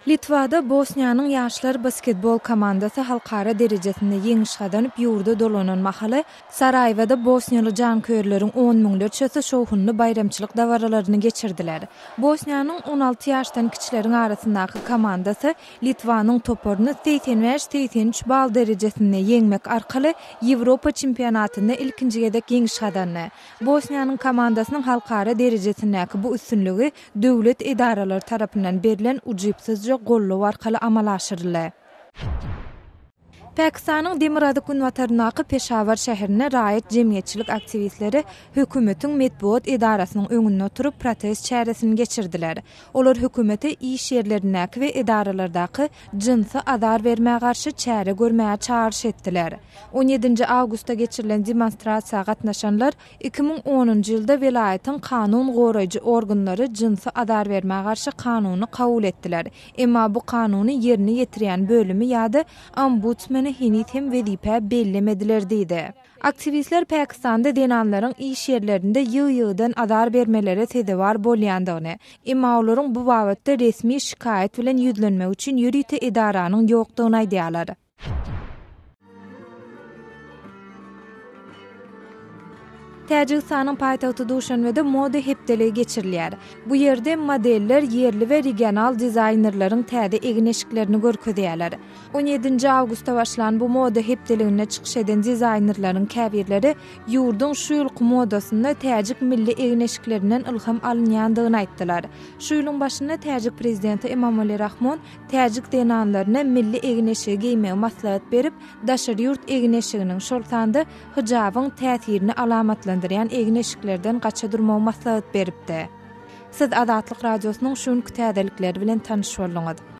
Litwada Bosniýanyň ýaşlar basketbol komandasy halkara derejesinde ýeňiş gazanyp ýurda dolanan mahaly, Saraýewada bosniýaly janköýerleriň on müňlerçesi şowhunly baýramçylyk dabaralaryny geçirdiler. Bosniýanyň 16 ýaşdan kiçileriň arasyndaky komandasy Litwanyň toparyny 85, 83 bal derejesinde ýeňmek arkaly Ýewropa çempionatynda ilkinji gezek ýeňiş gazandy. Bosniýanyň komandasynyň halkara derejesindäki bu üstünligi döwlet edaralary tarapyndan berlen ujypsyzja goldaw arkaly amala aşyryldy. Pakistanyň demirgazyk-günbataryndaky Peşawar şäherinde raýat jemgyýetçilik aktiwistleri hökümetiň metbugat edarasynyň öňünde oturyp protest çäresini geçirdiler. Olar hökümete iş ýerlerindäki we edaralardaky jynsy azar bermä garşy çäre görmäge çagyryş etdiler. On ýedinji awgustda geçirilen demonstrasiýa gatnaşanlar 2010-njy ýylda welaýatyň kanun goraýjy organlary jynsy azar bermä garşy kanuny kabul etdiler. Emma bu kanuny ýerine ýetirýän bölümi ýa-da ombudsmeni heniz hem wezipä bellemediler diýdi. Aktiwistler Pakistanda zenanlaryň iş ýerlerinde ýygy-ýygydan azar bermelere sezewar bolýandygyny, emma olaryň bu babatda resmi şikaýat bilen ýüzlenmegi üçin ýörite edaranyň ýokdugyny aýdýarlar. Täjigistanyň paýtagty Duşanbede moda hepdeligi geçirilýär. Bu ýerde modeller ýerli we regional dizaýnerleriň täze egin-eşiklerini görkezýärler. On ýedinji awgustda başlan bu moda hepdeliginde çykyş eden dizaýnerleriň käbirleri ýurduň şu ýylky modasynda täjik milli egin-eşiklerinden ylham alynýandygyny aýtdylar. Şu ýylyň başynda täjik prezidenti Emomali Rahmon Täjik zenanlaryna milli egin-eşigi geýmegi maslahat berip, daşary ýurt egin-eşiginiň, şol sanda hyjabyň täsirini alamatlandyrýan egin-eşiklerden gaça durmagy maslahat beripdi. Siz Azatlyk Radiosynyň şu günki täzelikleri bilen tanyş bolduňyz.